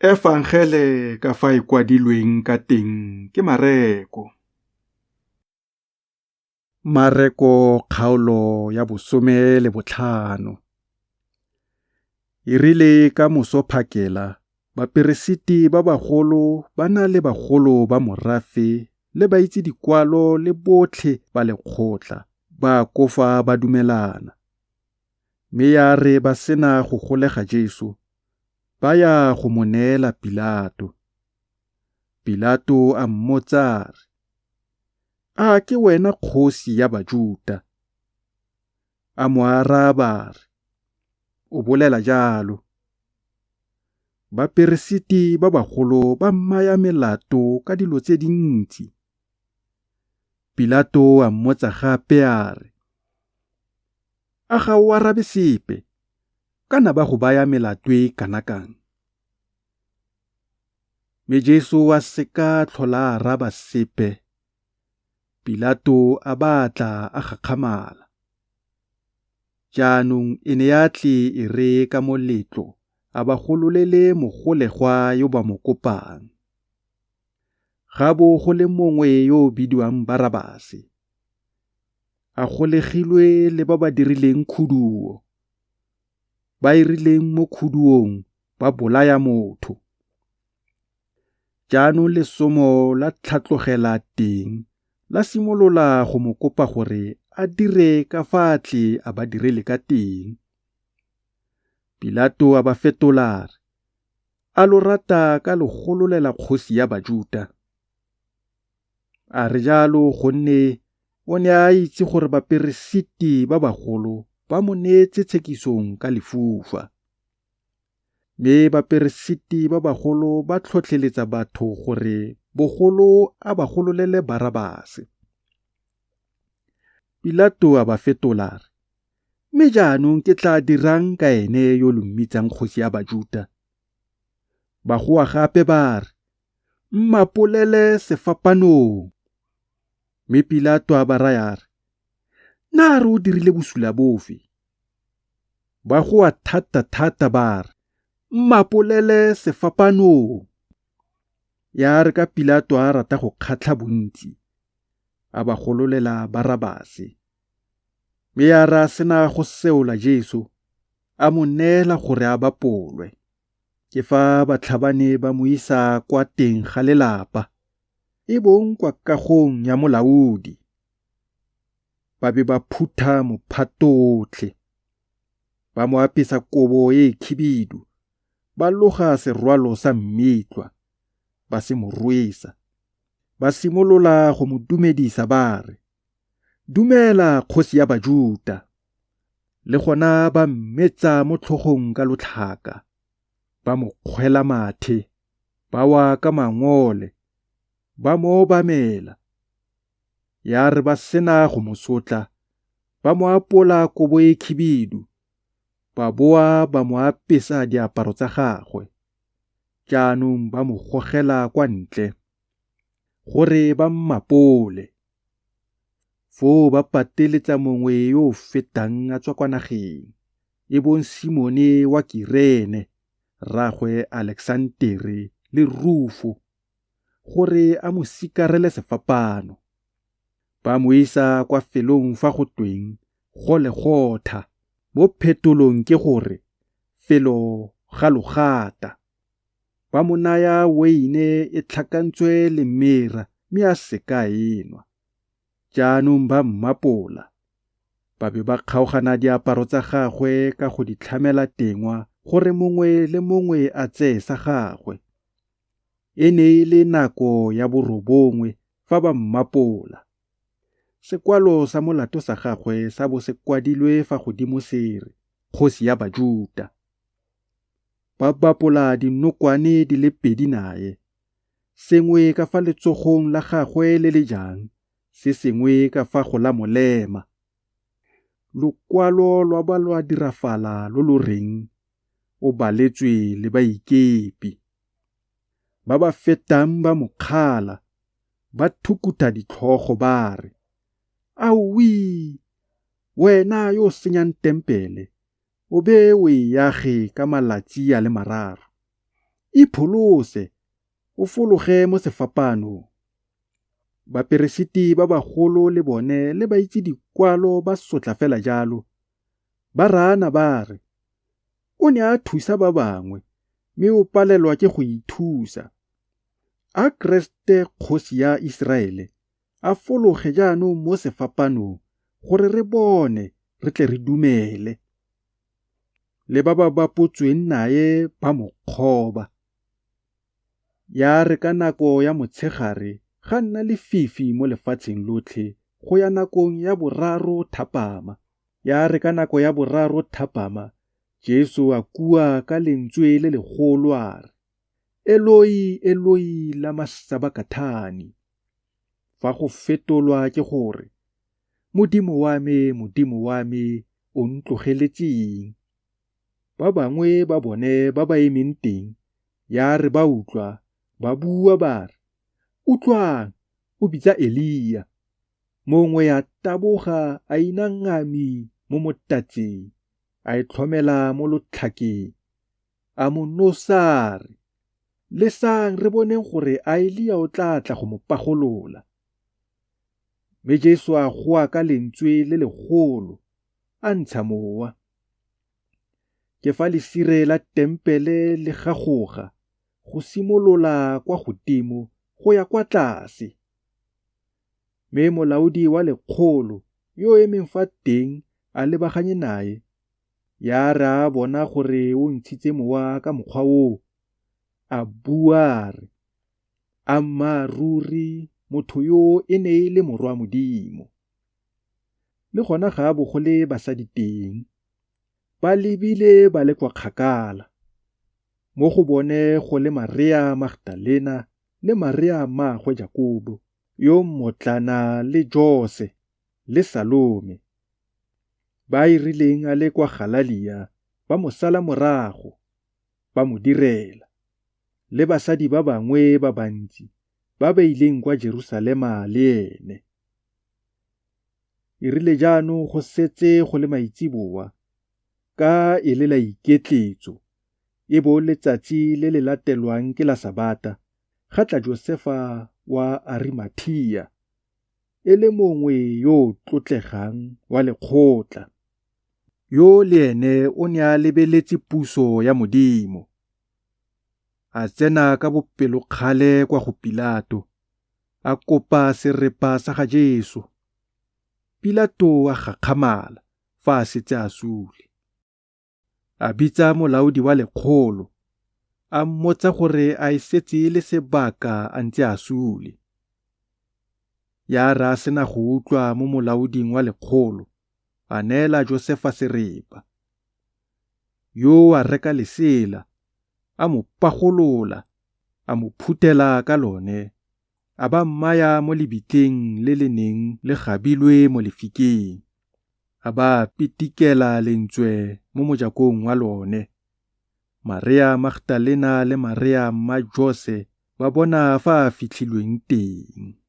Efangele ka fa e kwadilweng ka teng ke Mareko. Mareko kgaolo ya 15. E rile ka moso phakela baperesiti ba bagolo ba na le bagolo ba morafe le baitse-dikwalo le botlhe ba lekgotla ba akofa ba dumelana. Mme ya re ba sena go golega Jesu, ba ya go mo neela Pilato. Pilato a mmotsa a re, A ke wena kgosi ya Bajuta? A mo araba a re, O bolela jalo. Baperesiti ba bagolo ba mmaya melato ka dilo tse dintsi. Pilato a mmotsa gape a re, A ga o arabe sepe? Kana ba go baya melato e e kana kang? Mme Jesu a se ka a tlhola a araba sepe. Pilato a ba a tla a gakgamala. Jaanong e ne ya tle e re ka moletlo a ba gololele mogolegwa yo ba mo kopang. Ga bo go le mongwe yo o bidiwang Barabase, a golegilwe le ba ba dirileng khuduo, ba e rileng mo khuduong ba bolaya motho. Jaanong lesomo la tlhatlogela teng la simolola go mo kopa gore a dire ka fa a tle a ba direle ka teng. Pilato a ba fetola a re, A lo rata ka lo gololela kgosi ya Bajuta? A re jalo gonne o ne a itse gore baperesiti ba bagolo ba mo neetse tshekisong ka lefufa. Mme baperesiti ba bagolo ba tlhotlheletsa batho gore bogolo a ba gololele Barabase. Pilato a ba fetola a re, Mme jaanong ke tla dirang ka ene yo lo mmitsang kgosi ya Bajuta? Ba goa gape ba re, Mmapolele sefapanong! Mme Pilato a ba raya a re, Naare o dirile bosula bofe? Ba goa thata-thata ba re, Mmapolele sefapanong! Ya re ka Pilato a rata go kgatlha bontsi, a ba gololela Barabase. Mme ya re a sena go seola Jesu, a mo neela gore a bapolwe. Ke fa batlhabani ba mo isa kwa teng ga lelapa, e bong kwa kagong ya molaodi. Ba be ba phutha mophato otlhe. Ba mo apesa kobo e khibidu, ba loga serwalo sa mmitlwa, ba se mo rwesa. Ba simolola go mo dumedisa ba re, Dumela kgosi ya Bajuta! Le gona ba mmetsa mo tlhogong ka lotlhaka, ba mo kgwela mathe, ba wa ka mangole, ba mo obamela. Ya re ba sena go mo sotla, ba mo apola kobo e khibidu, ba boa ba mo apesa diaparo tsa gagwe. Jaanong ba mo gogela kwa ntle, gore ba mmapole. Foo ba pateletsa mongwe yo o fetang a tswa kwa nageng, e bong Simone wa Kirene, rraagwe Aleksantere le Rufo, gore a mo sikarele sefapaano. Ba mo isa kwa felong fa go tweng Golegotha, mo phetolong ke gore, Felo ga Logata. Ba mo naya weine e tlhakantswe le mera mme a se ka a e nwa. Jaanong ba mmapola, ba be ba kgaogana diaparo tsa gagwe ka go di tlhamela tengwa gore mongwe le mongwe a tseye sa gagwe. E ne e le nako ya borobongwe fa ba mmapola. Sekwalo sa molato sa gagwe sa bo se kwadilwe fa godimo se re, Kgosi ya Bajuta. Ba bapola dinokwane di le pedi nae, sengwe ka fa letsogong la gagwe le le jang, se sengwe ka fa go la molema. Lokwalo lwa ba lwa dirafala lo lo reng, O baletswe le baikepi. Ba ba fetang ba mo kgala, ba thukutha ditlhogo ba re, Aowii, wena yo o senyang tempele, o be o e age ka malatsi a le mararo! Ipholose, o fologe mo sefapaanong. Baperesiti ba bagolo le bone le baitse dikwalo ba sotla fela jalo, ba raana ba re, O ne a thusa ba bangwe, mme o palelwa ke go ithusa. A Keresete Kgosi ya Iseraele a fologe jaanong mo sefapaanong gore re bone re tle re dumele. Le ba ba bapotsweng nae ba mo kgoba. Ya re ka nako ya motshegare ga nna lefifi mo lefatsheng lotlhe go ya nakong ya boraro thapama. Ya re ka nako ya boraro thapama Jesu a kua ka lentswe le legolo a re, Eloi, Eloi, lama sabakathani? Fa go fetolwa ke gore, Modimo wa me, Modimo wa me, o ntlogeletseng? Ba bangwe ba bone ba ba emeng teng, ya re ba utlwa, ba bua ba re, Utlwang, o bitsa Elia. Mongwe a taboga a ina ngami mo motatseng, a e tlhomela mo lotlhakeng, a mo nosa a re, Lesang re boneng gore a Elia o tla tla go mo pagolola. Mme Jesu a goa ka lentswe le legolo, a ntsha mowa. Ke fa lesire la tempele le gagoga go simolola kwa godimo go ya kwa tlase. Mme molaodi wa lekgolo yo o emeng fa teng a lebaganye nae, ya re a bona gore o ntshitse mowa ka mokgwa oo, a bua a re, Ammaaruri motho yo e ne e le Morwa Modimo. Le gona ga bo go le basadi teng, ba lebile ba le kwa kgakala. Mo go bone go le Marea Magdalena le Marea mmaagwe Jakobo yo mmotlana le Jose le Salome, ba e rileng a le kwa Galalia ba mo sala morago, ba mo direla, le basadi ba bangwe ba bantsi ba ba ileng kwa Jerusalema le ene. E rile jaanong go setse go le maitseboa, ka e le la iketletso, e bo letsatsi le le latelwang ke la Sabata, ga tla Josefa wa Arimathea, e le mongwe yo o tlotlegang wa lekgotla, yo le ene o ne a lebeletse puso ya Modimo. A tsena ka bopelokgale kwa go Pilato, a kopa serepa sa ga Jesu. Pilato a gakgamala fa a setse a sule. A bitsa molaodi wa lekgolo, a mmotsa gore a e setse e le sebaka a ntse a sule. Ya re a sena go utlwa mo molaoding wa lekgolo, a neela Josefa serepa. Yo a reka lesela, a mo pagolola, a mo phuthela ka lone, a ba mmaya mo lebitleng le le neng le gabilwe mo lefikeng, a ba pitikela lentswe mo mojakong wa lone. Marea Magdalena le Marea mma Jose ba bona fa a fitlhilweng teng.